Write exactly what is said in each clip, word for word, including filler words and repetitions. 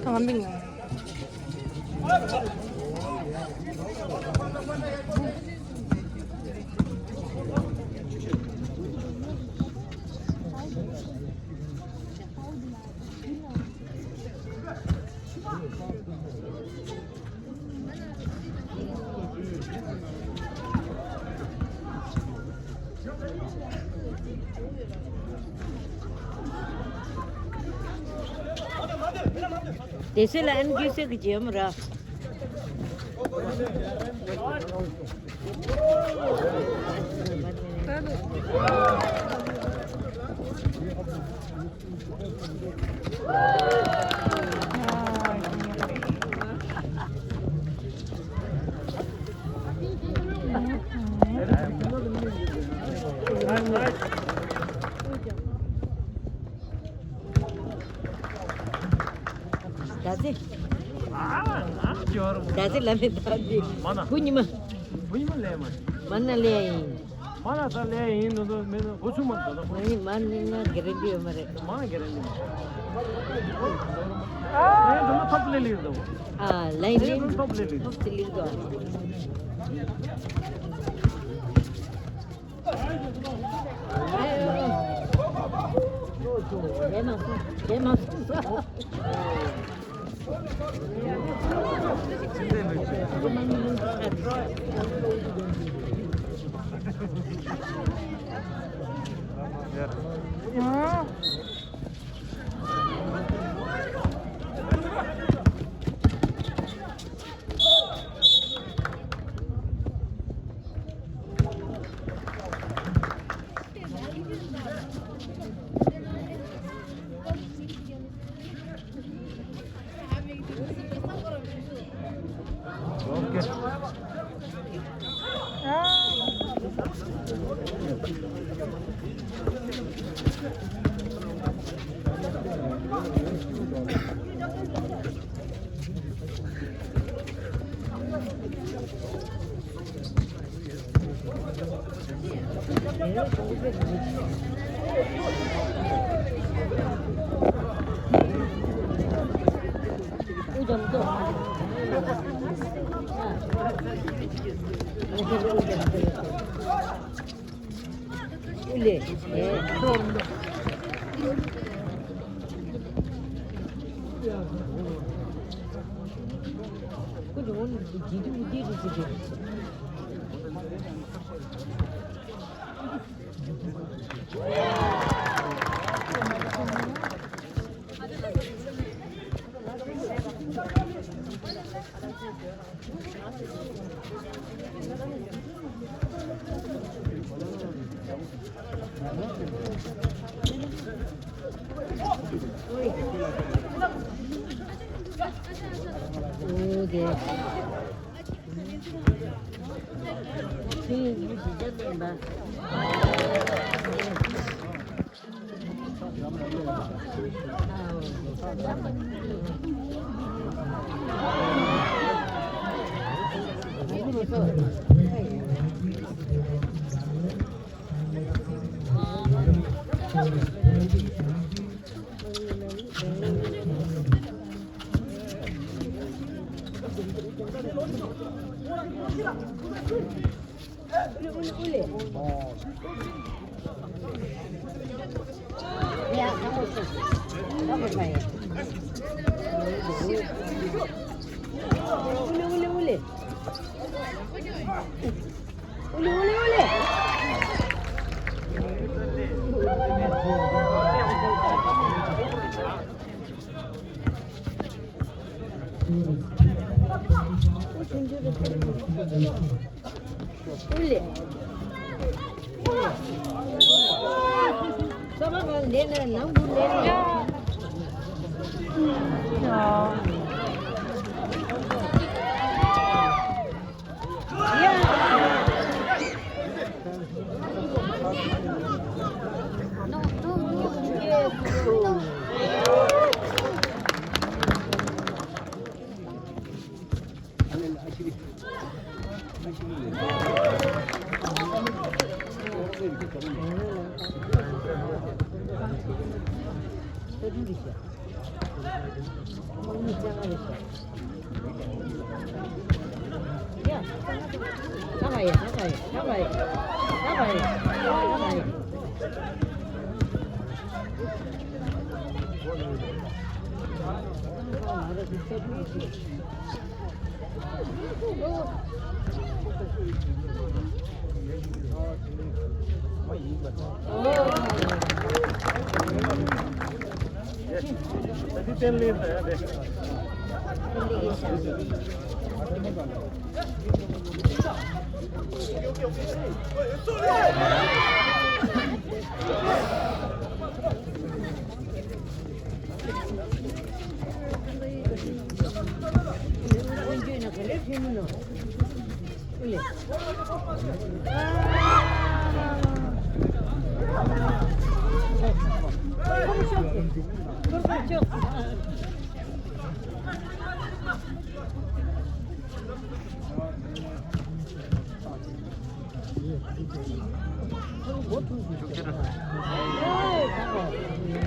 ཁང་པའི་ངང་། དེ་ཚོ་ལ་ཨན་རྒྱུ་ཚོད་ཀྱི་བརྗོད་མི་ར། ད་ཚེ། ད་ཚེ་ལ་མེད་ད་འདི། མ་ན། བུ་ཉི་མ། བུ་ཉི་མ་ལས་མ། མ་ན་ལས་ཡིན། མ་ན་ད་ལས་ཡིན་ནོ་ད་མེད་ན་འགོ་ཚུགས་མ་ད་ད། མ་ནི་མ་ནི་ང་གེ་རེ་འདི་ཡོད་མ་རེད། མ་ན་གེ་རེ་འདི་མ། ལས་འགྲོ་ན་ཐོབ་ལས་ལིག་འདུག་ཨ་ལས་ལས་འགྲོ་ན་ཐོབ་ལས་ལིག་ཐོབ་ལས་ལིག་འདུག་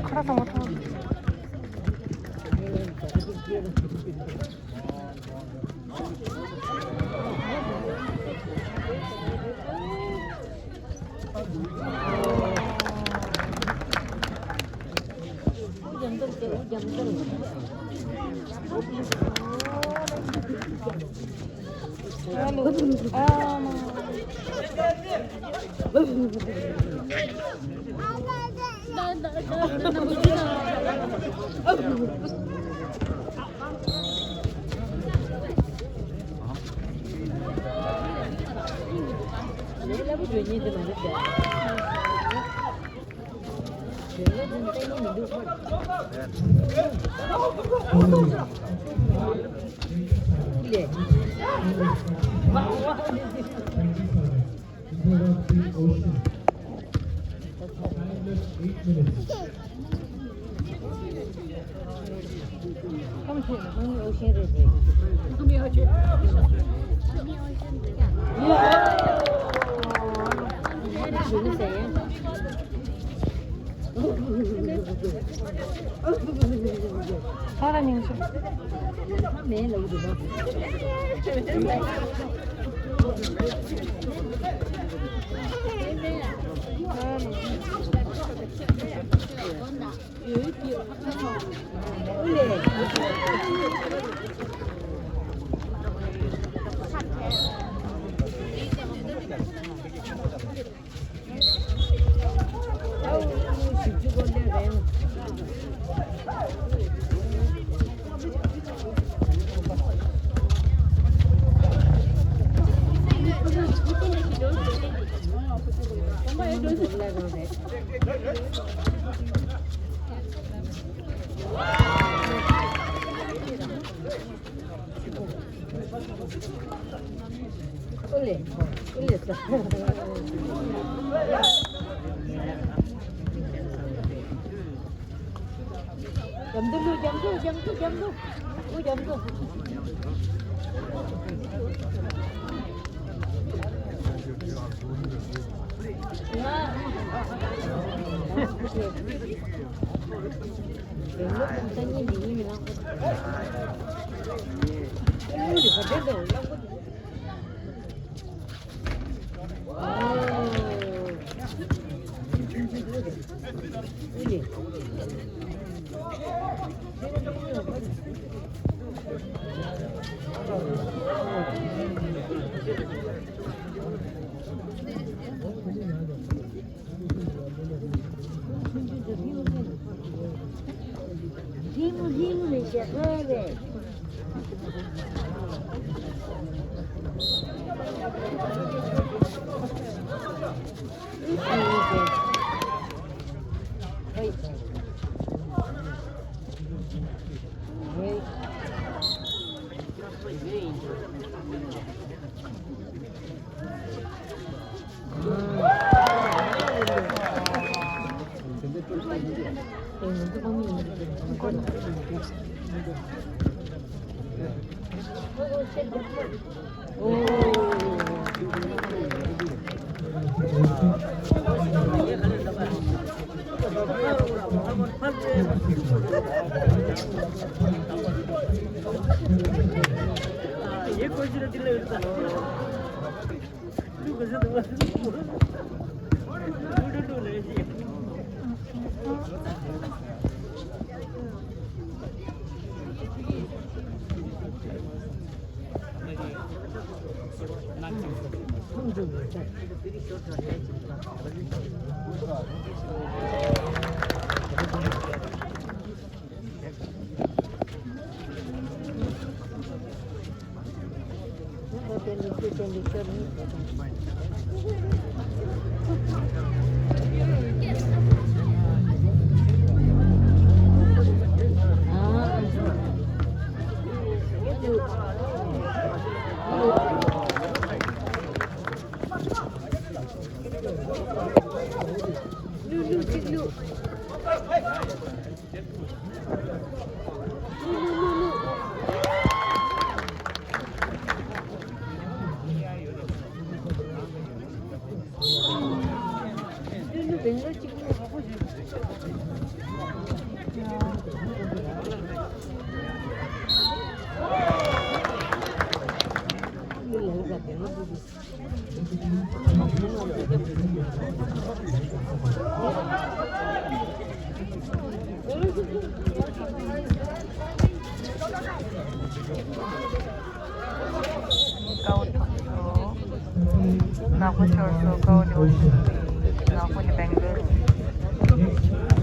ཁ་ར་ཚང་མ་ཐོངས། རྒྱབ་འདུག་ལུ། རྒྱབ་འདུག་རྒྱབ་འདུག་རྒྱབ་འདུག་ལུ། རྒྱབ་འདུག་ཀའོ་ཐོན་སོ། ནག་པོ་ཤོར་སོ། ཀའོ་ནི་འོ་ཤི་ནག་པོ་ནི་བེང་གལ།